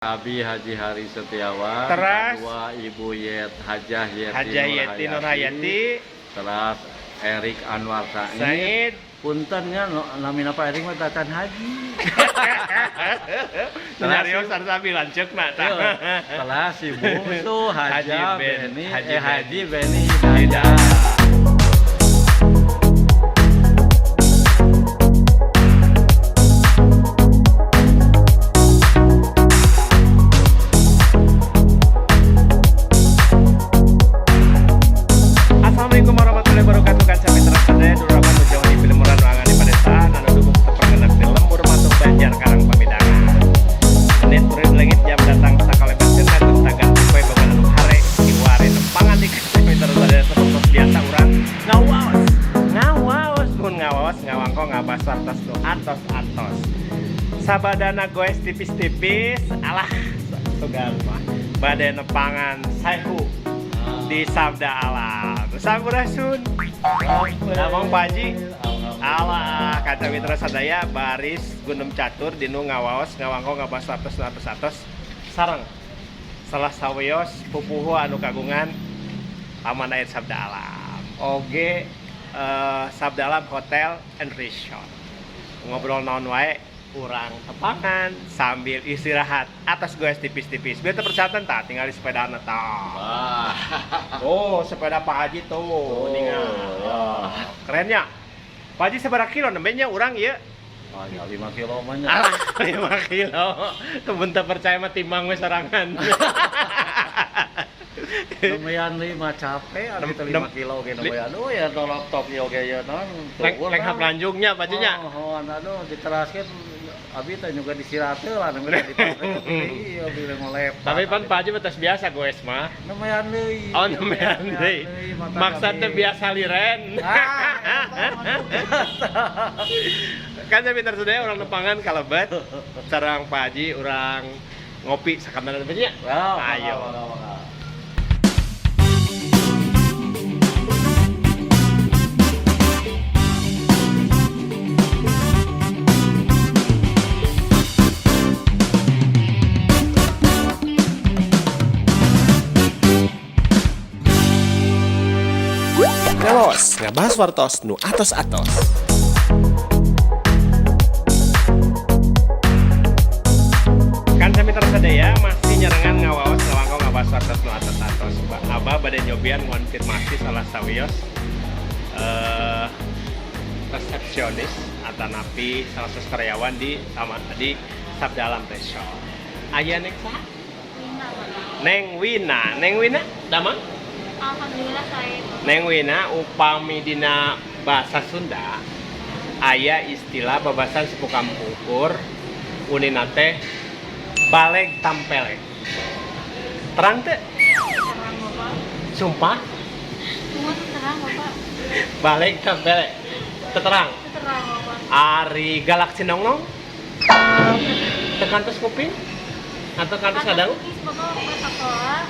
Abi Haji Hari Setiawan, Teras. Kedua Ibu Yet Hajah Yeti Hajah Yeti Nurhayati, Teras Erik Anwar Said. Said. Punten nya namina Pak Erik mah tacan haji. Nyarios harus abi lanceukna tah. Telah si bungsu Hajah Haji Ben- Beni Haji Haji Beni Hidayat. Assalamualaikum warahmatullahi wabarakatuh. Kanca mitra sadaya duraban nu jauh di pilemuran ruangan di pedesaan anu dukung teperkenak di lembur matung Banjar Karang Pamidangan. Menit kuring leungit jam datang sakalebat cenah gonta-ganti poe boga anu hare kiwari nepangan di kanca mitra sadaya seperti biasa urang ngawaos. Ngawaos mun ngawaos ngawangko ngabas wartos nu atos-atos. Sabadana goes tipis-tipis alah sugan mah bade nepangan saehu di Sabda Alam. Sampurasun. Namong Pak Haji. Alah, kaca mitra sadaya baris Gunung Catur dinu ngawaos ngawangko ngabas atos atos atos sareng salah sawios pupuhu anu kagungan Taman Air Sabda Alam. Oge Sabda Alam Hotel and Resort. Ngobrol naon wae urang tepangan sambil istirahat atas goes tipis-tipis. Biar persyaratan tah tinggal di sepeda tah. Wah. Oh, sepeda Pak Haji tuh, Oh, ningal. ya. Kerennya. Pak Haji seberapa kilo nembenya urang ieu? Oh, ya 5 kilo mah nya. Alah, 5 kilo. Temen teu percaya mah timbang we sorangan. Lumayan deui mah capek abi teh 5 kilo ge lumayan. Oh ya tolok tok ieu ge ya naon. Lenghap lanjungnya Pak Haji nya. Oh, aduh diteraskeun abi teh juga disirat lah nembe diteraskeun ieu abi ngolep. Tapi pan Pak Haji mah tos biasa goes mah. Lumayan deui. Oh, lumayan deui. Maksudnya biasa liren. Ah, Kan saya pintar sadaya urang nepangan kalebet sareng Pak Haji urang ngopi sakamana Pak Haji nya. Ayo. Ngawaos, ngabahas wartos nu atos-atos. Kan sami sadaya masih nyerengan ngawaos ngawangko ngabahas wartos nu atos-atos. Abah bade nyobian ngonfirmasi salah sawios resepsionis atanapi salah satu karyawan di sama di Sabda Alam Resort. Aya neng saha? Wina, Bapak. Neng Wina, Neng Wina, damang? Alhamdulillah saya. Neng Wina upami dina bahasa Sunda aya istilah babasan sepuh kampungkur unina teh baleg tampelek. Terang teh? Terang, Bapak. Sumpah Semua tuh terang, Bapak. baleg tampelek. Terang. Terang, Bapak. Ari galaksi nongnong tekan tos kuping atau kantos Kata kadang cookies, Bapak, waktu sekolah.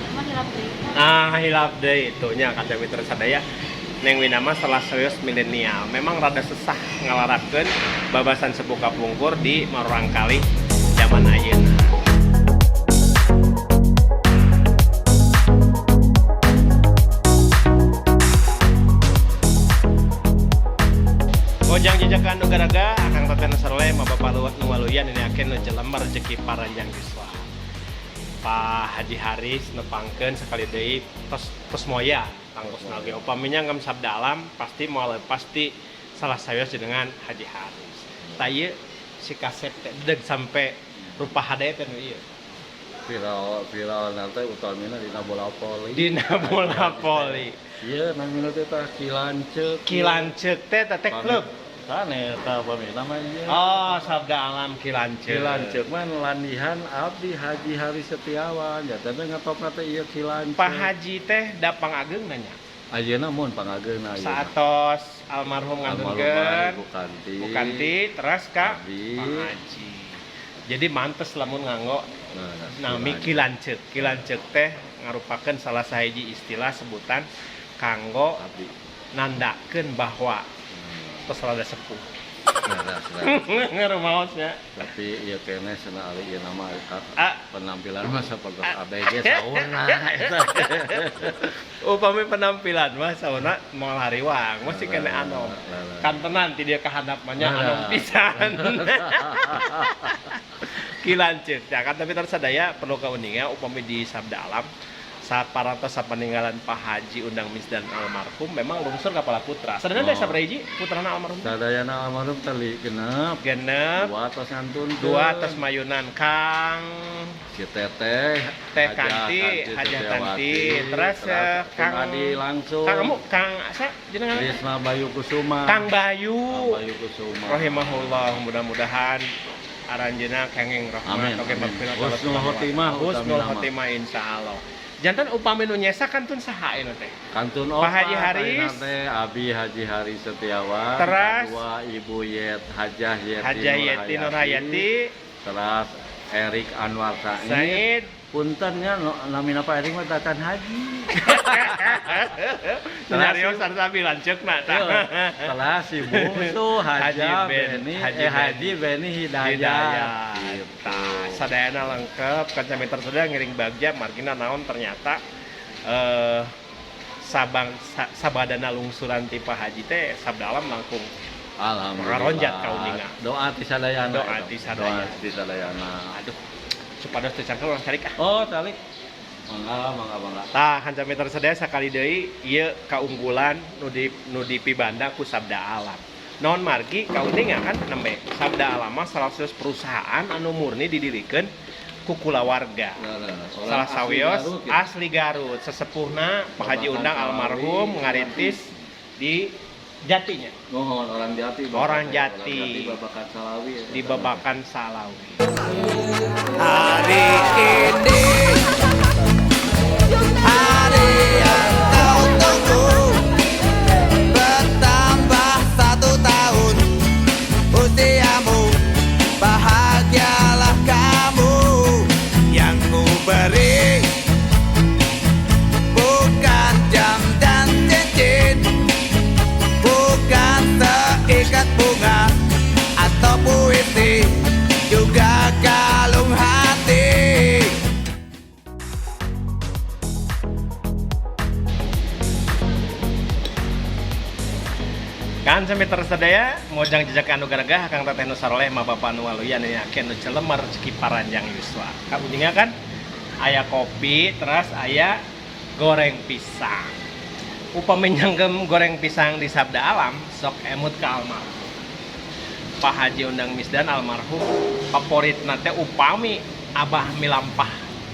Emang hilap deui. Ah, hilap deui itu nya kaca mitra sadaya. Neng Wina mah salah serius milenial. Memang rada susah ngalarapkeun babasan sepuh kapungkur di marurangkalih zaman ayeuna. Gojang jejakan nu garaga akang teteh nu sarle ma bapak luwet nu waluyan ini aken nu jelembar rezeki paranjang yuswa. Pak Haji Haris nepangkeun sekali deui tos tos moya tangtos nage upaminya ngem Sabda Alam pasti moal pasti salah sawios dengan Haji Haris. Tah ieu si kasep teh deug sampai rupa hade teh nu ieu. Viral viral nanti utamina dina bola voli. Dina bola voli. Iya, namina teh tah Ki Lanceuk. Ki Lanceuk teh teh klub. Sane eta pamina mah ieu. Oh, Sabda Alam Ki Lanceuk. Ki Lanceuk mah landihan abdi Haji Hari Setiawan. Jatana ngetopna teh ieu Ki Lanceuk. Pak Haji teh da pangageung nanya. Ayeuna mun pangageungna ayeuna. Saatos almarhum ngantunkeun Almarhum Bukanti. Bukanti terus ka Abdi. Pak Haji. Jadi mantes lamun nganggo Nah, nami Ki Lanceuk. Ki Lanceuk teh ngarupakeun salah sahiji istilah sebutan kanggo Abdi. nandakeun bahwa tos rada sepuh. Leres, leres. Ngarumaosnya. Tapi ieu keneh cenah ali ieu nama Ah. penampilan mah sapertos ABG saurna eta. Upami penampilan mah saurna moal hariwang, masih kene anom. Leres. Kantenan ti dia kahandap mah nya Leres. anom pisan. Ki lanceuk. Ya kan tapi terus sadaya perlu kauninga upami di Sabda Alam saat parantos sapaninggalan Pak Haji Undang Misdan almarhum memang lungsur kapala putra. Sadayana Oh. oh. sabaraha hiji putrana almarhum? Sadayana almarhum tali genep, 6, dua tos ngantunkeun. dua tos mayunan Kang si Teteh, Teh Hajah Kanti, Hajah Setiawati, Tanti, terus, Kang Kang Adi langsung, Kang kamu Kang asa jenengan Risma Bayu Kusuma, Kang Bayu. Kang Bayu Kusuma. Rahimahullah, mudah-mudahan aranjeuna kenging rahmat Amin, oge amin. magfirah Husnul khotimah husnul utamina mah. khotimah insyaallah. Jantan upami nu nyesa kantun saha ieu teh? Kantun Pak opat, Haji Haris. ayeuna teh Abi Haji Haris Setiawan, Teras. kedua Ibu Yet Hajah Yeti Hajah Yeti Nurhayati, Teras Erik Anwar Said. Said. Punten nya namina Pak Erik mah tacan haji. Nyarios sarsabi lanceukna tah. Telah si bungsu Haji Haja Ben- Beni Haji eh Haji Beni Hidayat. Hidayat. Gitu. Tah, sadayana lengkap kanca meter sadaya ngiring bagja margina naon ternyata sabang sabadana lungsuran ti Pak Haji teh Sabda Alam langkung Alhamdulillah. Ngaronjat kauninga. Doa ti sadayana. Doa eta. ti sadayana. Doa ti sadayana. Aduh, supados teu cangkel urang calik ah. Oh, talik. Mangga, mangga, mangga. Tah, kanca meter sadaya sakali deui ieu kaunggulan nu dipibanda ku Sabda Alam. Naon margi kauninga kan nembe Sabda Alam mah salah satu perusahaan anu murni didirikeun ku kulawarga. Orang Salah asli sawios Garut, gitu. asli Garut, sesepuhna Pak Haji Babakan Undang Salawi. almarhum ngarintis di Jatinya, Mohon orang Jati. Bapak Orang teh. Jati. Orang Jati Babakan Salawi. ya. di Babakan Salawi. Hari ini hari yang kau tunggu, bertambah 1 tahun usiamu, bahagialah kamu yang ku beri, bukan jam dan cincin, bukan seikat bunga atau puisi, juga kalung hati. Kan sampai tersadaya mojang jejak anu garagah Kang Teteh nu saroleh ma bapa nu waluyan yakin nu celemar rezeki paranjang yuswa. Kauninga kan aya kopi terus aya goreng pisang. Upami nyanggem goreng pisang di Sabda Alam sok emut ka almarhum. Pak Haji Undang Misdan almarhum favoritna teh upami abah milampah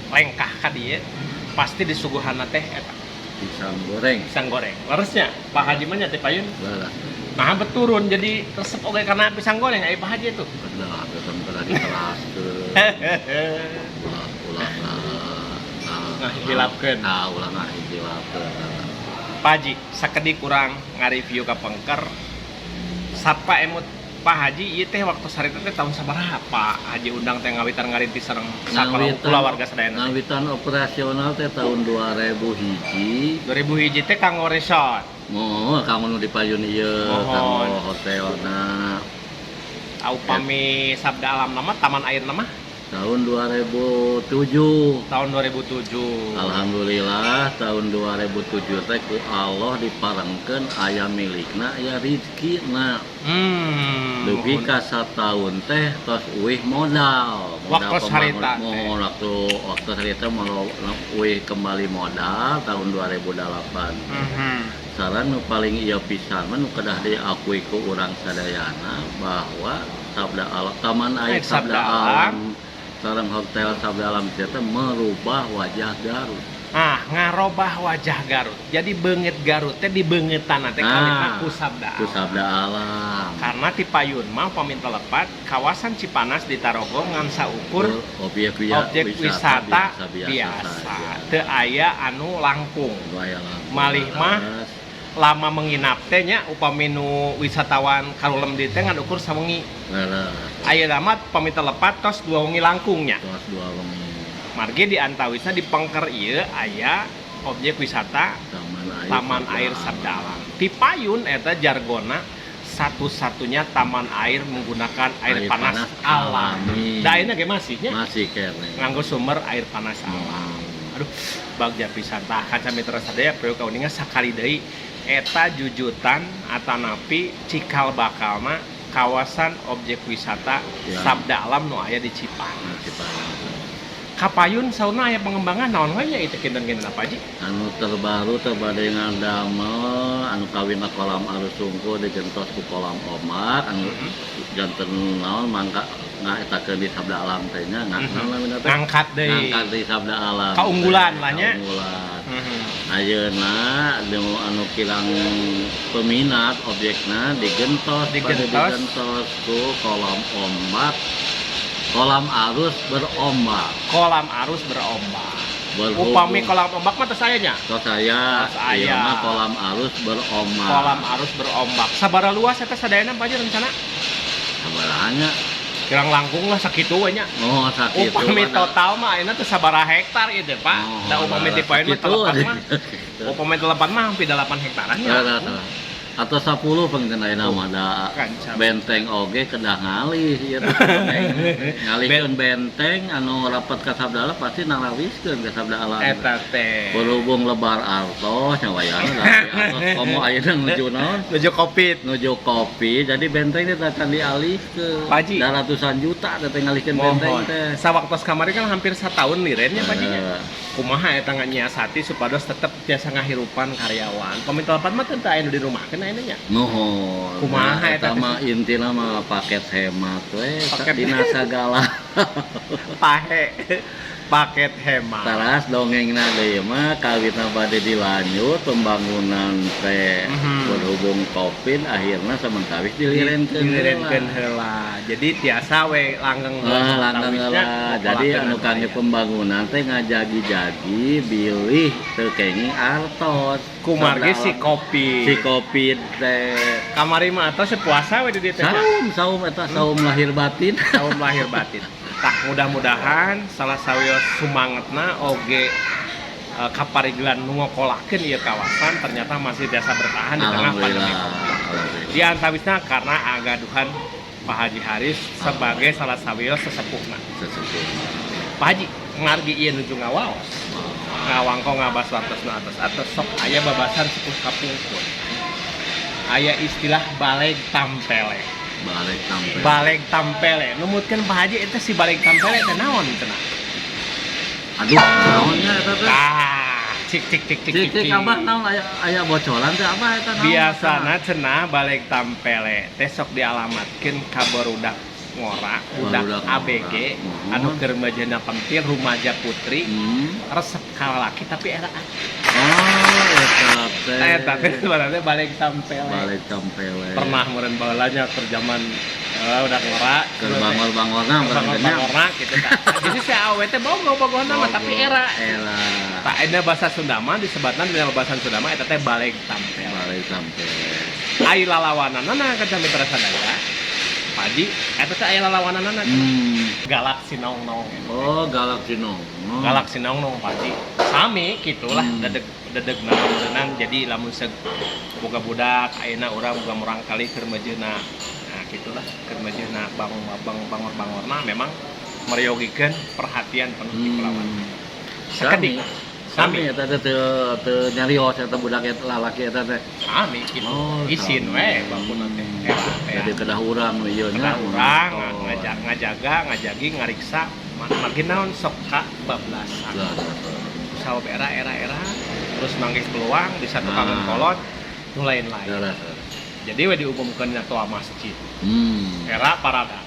lengkah ka dieu pasti disuguhanna teh eta Pisang goreng. pisang goreng. Leresnya Pak Haji mah nya teh payun. Leres. Nah beturun jadi resep oge karena pisang goreng ai Pak Haji itu. Bener, betul betul di kelas ke ulah ulah Ngahilapkeun. Nah, ulah ngahilapkeun. Pak Haji, sakedik kurang ngareview ka pengker. Sapa emut Pak Haji ieu teh waktu sarita teh tahun sabaraha Pak Haji Undang teh ngawitan ngarintis sareng kulawarga sadayana teh? Ngawitan operasional teh tahun 2000 hiji. 2000 hiji teh kanggo resort. Moho kanggo nu di payun ieu, Mohon. kanggo hotelna. Upami Sabda Alam nama Taman Air nama Tahun 2007. tahun 2007. Alhamdulillah tahun 2007 teh ku Allah diparengkeun aya milikna aya rezekina. Dugi ka sataun teh tos uih modal. Modal Waktu harita teh. Mohon waktu waktu harita modal uih kembali modal tahun 2008. Saran nu paling ieu pisan mah nu kedah diakui ku urang sadayana bahwa Sabda Alam Taman Air Air Sabda Sabda Alam. Alam sareng Hotel Sabda Alam teh merubah wajah Garut. Ah, ngarobah wajah Garut. Jadi beungeut Garut teh dibeungeutan teh kawitna ku Sabda Ku Alam. Sabda Alam. Karena ti payun mah paminta lepat kawasan Cipanas di Tarogong ngan saukur Objek objek wisata biasa. saja. Teu aya anu langkung. Nu aya langkung. Malih mah lama menginap teh nya upami nu wisatawan karulem di teh ngan ukur sawengi. Leres. Ayeuna mah paminta lepat tos 2 wengi langkungnya. Tos 2 wengi. Margi di antawisna di pengker ieu aya objek wisata Taman Air Taman Sabda Air Alam. Sabda Alam. Ti payun eta jargona Satu-satunya taman air menggunakan air, Air panas, panas alami. alami. Da ayeuna ge masih nya Masih keneh. Nganggo sumber air panas alam. Aduh, bagja pisan. Tah, kanca mitra sadaya, perlu kauninga sakali deui eta jujutan atanapi cikal bakalna kawasan objek wisata Sabda Alam nu aya di Cipanas. Cipanas. Kapayun sauna aya pengembangan naon we nya itu, kinten-kinten apa aja? Anu terbaru teh bade ngadamel anu kawina kolam arus sungkuh digentos ku kolam ombak anu janten naon mangka ngaetakeun di Sabda Alam teh nya, naon namina teh? Ngangkat deui. Ngangkat di Sabda Alam. Kaunggulan lah nya. Kaunggulan. Ayeuna nu anu kirang peminat objekna digentos pada Digentos. Digentos ku kolam ombak, kolam arus berombak. Kolam arus berombak. Berhubung. Upami kolam ombak mah tos aya nya? Tos aya. Tos aya. Ieu mah kolam arus berombak. Kolam arus berombak. Sabaraha luas eta sadayana, Pak Haji, rencana? Sabaraha? Kirang langkung lah sakitu we nya. Oh, sakitu. Upami Ada. total mah ayeuna teh sabaraha hektar ieu teh, Pak? Oh, Da upami ti poin mah sakitu. telepat mah. Upami telepat mah hampir 8 hektaran nya. Salah, salah. Atau 10 pengen ayeuna mah da Kancam. Benteng oge kedah ngalih ieu teh. Ngalihkeun benteng anu rapat ka Sabda Alam pasti narawiskeun ka Sabda Alam. Eta teh. Berhubung lebar artos nya wayahna da artos komo ayeuna nuju naon? Nuju Covid. Nuju kopi, jadi benteng teh akan dialihkeun. Pak Haji. Da ratusan juta teh ngalihkeun benteng Mohon. teh. Sawaktos kamari kan hampir setahun liren nya, Pak Haji, nya. Eh. Kumaha eta nyiasati supados tetep tiasa ngahirupan karyawan? Pami telepat mah teu aya nu dirumahkeun ayeuna nya. Nuhun. Kumaha Nah, eta eta mah intina mah paket hemat we Paket- dina sagala. Pahe paket hemat. Teras dongengna deui mah kawitna bade dilanjut pembangunan teh, berhubung Covid akhirna samentawis dilirenkeun. Dilirenkeun heula. Jadi tiasa we langgeng. Ah, langgeng heula. Jadi anu kangge pembangunan teh ngajagi-jagi bilih teu kenging artos. Kumargi si kopi. Si Covid teh. Kamari mah atos puasa we di dieu teh. Saum, saum eta saum lahir batin. Saum lahir batin. Tah, mudah-mudahan salah sawios sumangetna oge kaparigelan nu ngokolakeun ieu kawasan ternyata masih biasa bertahan di tengah pandemi Alhamdulillah. Covid. Alhamdulillah. Di antawisna karena agaduhan Pak Haji Haris sebagai salah sawios sesepuhna. Sesepuh. Pak Haji, ngargi ieu nuju ngawaos. Ngawangkong ngabas wartos nu atos-atos sok aya babasan sepuh kapungkur. Aya istilah baleg tampele. Balik tampil. Baleg tampele. Numutkeun Pak Haji itu si baleg tampele teh naon cenah? Aduh, naonnya eta teh? Tah, cik cik cik cik. Cik cik, abah naon, aya aya bocoran teh abah eta naon? Biasana cenah baleg tampele teh sok dialamatkeun ka barudak ngora, budak Barudak ngora. ABG anu keur majana pentil rumaja putri, resep ka lalaki tapi era. Oh, eta teh. Eta teh sebenarnya baleg tampele. Balik tampele. Pernah meureun baheulanya keur zaman udah ngora. Keur bangor-bangorna. Bangor-bangorna gitu tah. Jadi si awewe teh bogo bogohna mah tapi era. Era. Tah, eta bahasa Sunda mah disebatna dina bahasa Sunda mah eta teh baleg tampele. Balik tampele. Ai lalawananna kanca mitra sadaya. Pak Haji, eta teh aya lalawananna. Galak sinong nong. Oh, galak sinong. Galak sinong nong, Pak Haji. Sami gitulah dedeg dedeg naon, jadi lamun seg boga budak ayeuna urang boga murang kali keur mejeuna. Nah, gitulah keur mejeuna bang bang bangor-bangorna memang meryogikeun perhatian penuh di kulawan. Sami. Sakedik. Sami eta teh teu teu nyarios eta budak eta lalaki eta teh. Sami gitu. Oh, Isin sami. we bapuna teh. Era teh. Jadi kedah urang nu ieu nya. Kedah urang ngajaga, ngajagi, ngariksa, margi naon sok ka bablasan. Sabab era era era terus manggih peluang di satu kangen kolot nu lain-lain. Jadi we diumumkeun dina toa masjid. Era parada.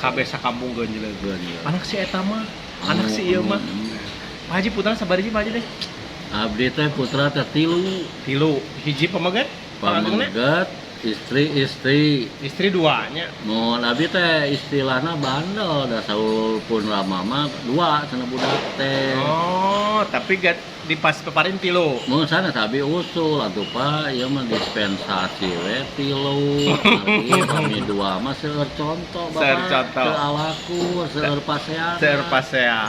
Kabeh sakampung geunjleung. Geunjleung. Anak si eta mah, anak si ieu mah. Pak Haji putra sabaraha Pak Haji teh? Abdi teh putra teh tilu. Tilu, hiji pameget? Pangagengna? Pameget, istri-istri. Istri dua nya. Mohon, abdi teh istilahna bandel da saul pun rama mah dua cenah budak teh. Oh, tapi gak di pas peparin tilu. Mun sana abi usul atuh Pak, ieu mah dispensasi we tilu. Abi kami dua mah seueur contoh Bapak. Seueur contoh. Teu alakur, seueur pasean. Seueur pasea.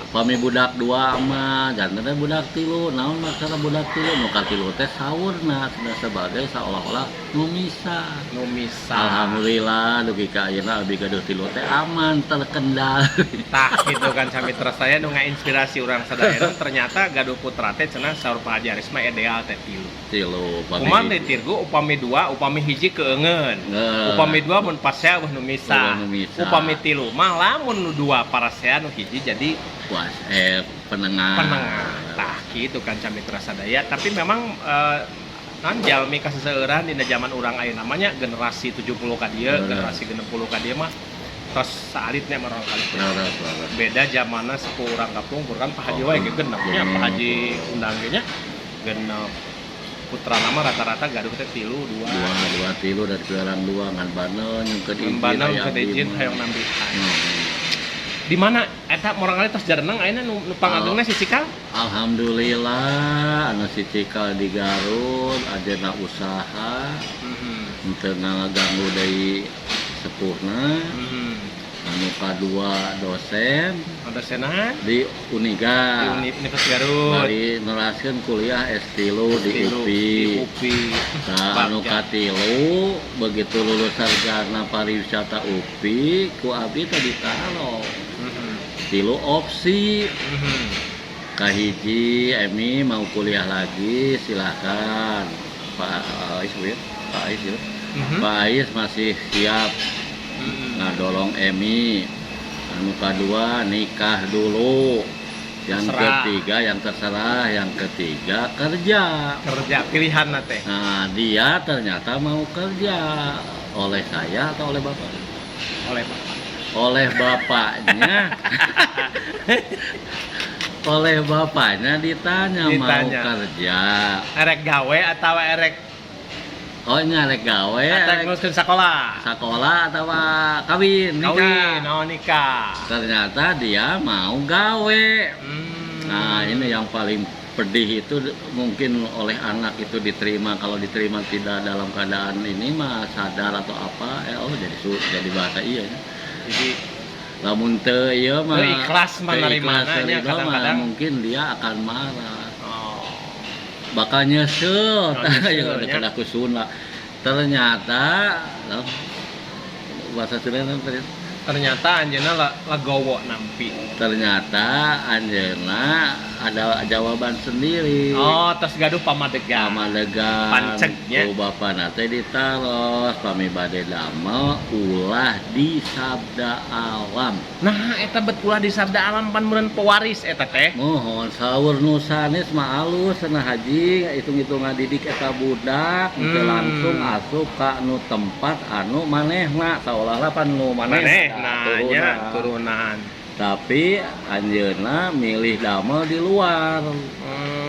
Pami budak dua mah janten teh budak tilu. Naon maksudna budak tilu? Nu katilu teh saurna cenah sebagai seolah-olah nu misah. Nu misah. Alhamdulillah dugi ka ayeuna abdi gaduh tilu teh aman terkendali. Tah gitu kan, mitra saya nu ngainspirasi urang sadayana, ternyata gaduh putra teh cenah saur Pak Haji Aris mah ideal teh tilu. Tilu pami Kumaha hiji. Teh tirgu, upami dua, upami hiji keungeun. Nge. Upami dua mun pasea euweuh nu misah. Euweuh nu misah. Upami tilu mah lamun nu dua parasea, nu hiji jadi puas penengah. Penengah. Tah gitu kan, mitra sadaya, tapi memang non jalmi kaseseueuran dina zaman urang ayeuna namanya generasi 70 ka dieu, generasi 60 ka dieu mah tos saalit nya mah kali. Leres, leres. Beda zamanna sepuh urang kapungkur kan, Pak Haji wae ge genep nya, Pak Haji undang ge nya genep putra, nama rata-rata gaduh teh tilu, dua. Dua, dua, tilu dari pilarang dua ngan bandel nyungkeun izin. Bandel Aya nyungkeun abdi izin mah. Hayang nambihan. Di mana eta murangkalih tos jareneng ayeuna nu pangagengna si Cikal? Alhamdulillah anu si Cikal di Garut ayeuna usaha, henteu ngaganggu deui sepuhna. Anu kadua dosen. Dosenan di Uniga. Di Universitas Garut. Bari neraskeun kuliah S3 di Tilu, UPI. di UPI. Nah, anu Bagja. katilu begitu lulus sarjana pariwisata UPI ku abdi teh ditaro tilu opsi. Kahiji, Emi mau kuliah lagi silahkan. Pak Ais, Bu, ya? Pak Ais ya. Pak Ais masih siap ngadolong Emi. Anu kedua, nikah dulu. Yang Terserah. ketiga, yang terserah, yang ketiga kerja. Kerja pilihan teh. Nah, dia ternyata mau kerja oleh saya atau oleh bapak? Oleh bapak. Oleh bapaknya. Oleh bapaknya ditanya, Ditanya. Mau kerja. Erek gawe atau erek Oh, nyarek gawe, atau erek nguruskeun sekolah? Sekolah atau kawin, nikah. Kawin, oh nikah. Ternyata dia mau gawe. Nah, ini yang paling pedih itu mungkin oleh anak itu diterima. Kalau diterima tidak dalam keadaan ini mah sadar atau apa, oh jadi bahasa iya ya. Jadi lamun teu ieu mah teu ikhlas mah teu ikhlas narimananya nerima mah, kadang-kadang. Mungkin dia akan marah, bakal nyesel. Oh, nyesel, Ya nya. udah ku Sunda ternyata loh, bahasa Sunda tadi. Ternyata anjeunna legowo nampi. Ternyata anjeunna ada jawaban sendiri. Oh, tos gaduh pamadegan. Pamadegan. Pancegnya. Ku bapana teh ditaros, pami bade damel ulah di Sabda Alam. Nah, eta bet ulah di Sabda Alam, pan meureun pewaris eta teh. Mohon saur nu sanes mah alus cenah, Haji, hitung-hitung ngadidik eta budak teu langsung asup ka nu tempat anu manehna, saolah-olah pan nu manehna Maneh nanya turunan. Turunan. Tapi anjeunna milih damel di luar.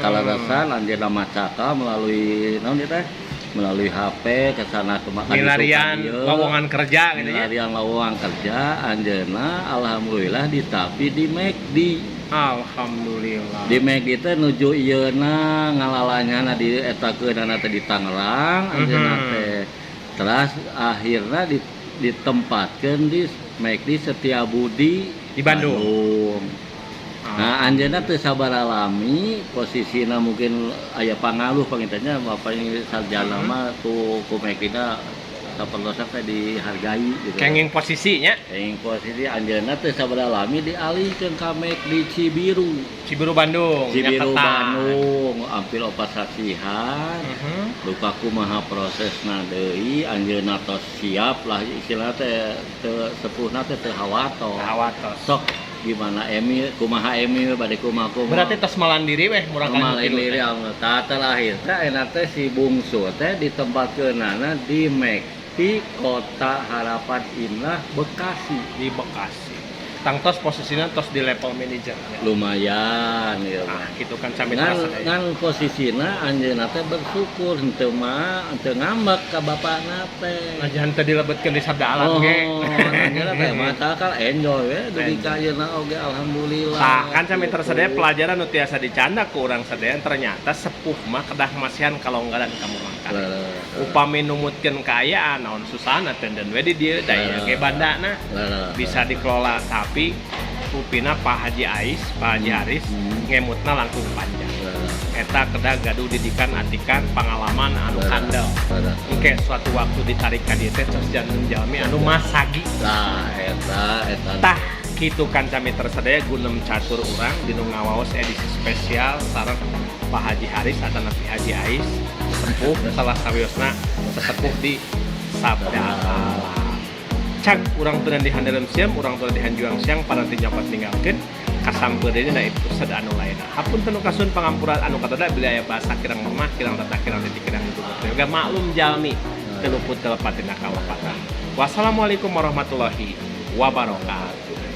Kaleresan anjeunna macaka melalui naon ieu teh, melalui HP ke sana kemari. Milarian lowongan kerja gitu ya. Milarian lowongan kerja, anjeunna alhamdulillah ditapi di McD. Alhamdulillah. Di McD teh nuju ieuna ngalalanyana di etakeunana teh di Tangerang anjeunna teh. Terus akhirnya ditempatkeun di McD Setiabudi. Di Bandung. Bandung. Nah, anjeunna teu sabaraha lami posisina mungkin aya pangaruh panginten nya, bapak ini sarjana mah ku ku McD na sapertosna teh dihargai gitu. Kenging posisinya. Kenging posisi, anjeunna teu sabaraha lami dialihkeun ka McD Cibiru. Cibiru Bandung. Cibiru Nyaketan. Bandung, hampir 4 sasihan. Lupa kumaha prosesna deui, anjeunna tos siap lah, istilahna teh teu sepuhna teh teu hawatos. Hawatos. Sok gimana Emi, kumaha Emi bade kumaha kumaha. Berarti tos malandiri weh murang Kumaha diri tah terakhir teh ayeuna teh si bungsu teh ditempatkeunana di McD Kota Harapan Indah Bekasi. Di Bekasi. Tangtos posisinya tos di level manajernya. Lumayan ya. Nah, gitu kan sami Ngan, terasa deui. ngan posisina anjeunna teh bersyukur, henteu mah henteu ngambek ka bapakna teh. Nah, jangan tadi dilebetkeun di Sabda Alam Oh, ge. anjeunna teh mah takal enjoy we dugi ka ayeuna oge alhamdulillah. Tah kan sami Gitu. tersedia pelajaran nu tiasa dicanda ku urang sadaya, ternyata sepuh mah kedah masihan kalonggaran ka murangkalih. Leres. Upami numutkeun kaayaan naon susahna teh dan we di dieu da ieu ge bandana bisa dikelola, tapi Rupina Pak Haji Ais, Pak Haji Aris ngemutna langkung panjang. Eta kedah gaduh didikan atikan pengalaman anu kandel. Engke suatu waktu ditarik ka dieu teh tos janten jalmi anu masagi. Nah, eta eta. Tah kitu kanca mitra sadaya gunem catur urang dinu ngawaos edisi spesial sareng Pak Haji Haris atanapi Haji Ais sepuh, salah sawiosna sesepuh di Sabda Alam. Cag urang tunan di handelem siam, urang tunan di hanjuang siang, paranti nyokot ninggalkeun kasampeur deui na episode anu lainna. Hapunten nu kasuhun, pangampura anu katoda bilih aya bahasa kirang lemah, kirang tata, kirang titik, kirang itu. Maklum jalmi teu luput telepatina kalepatan. Wassalamualaikum warahmatullahi wabarakatuh.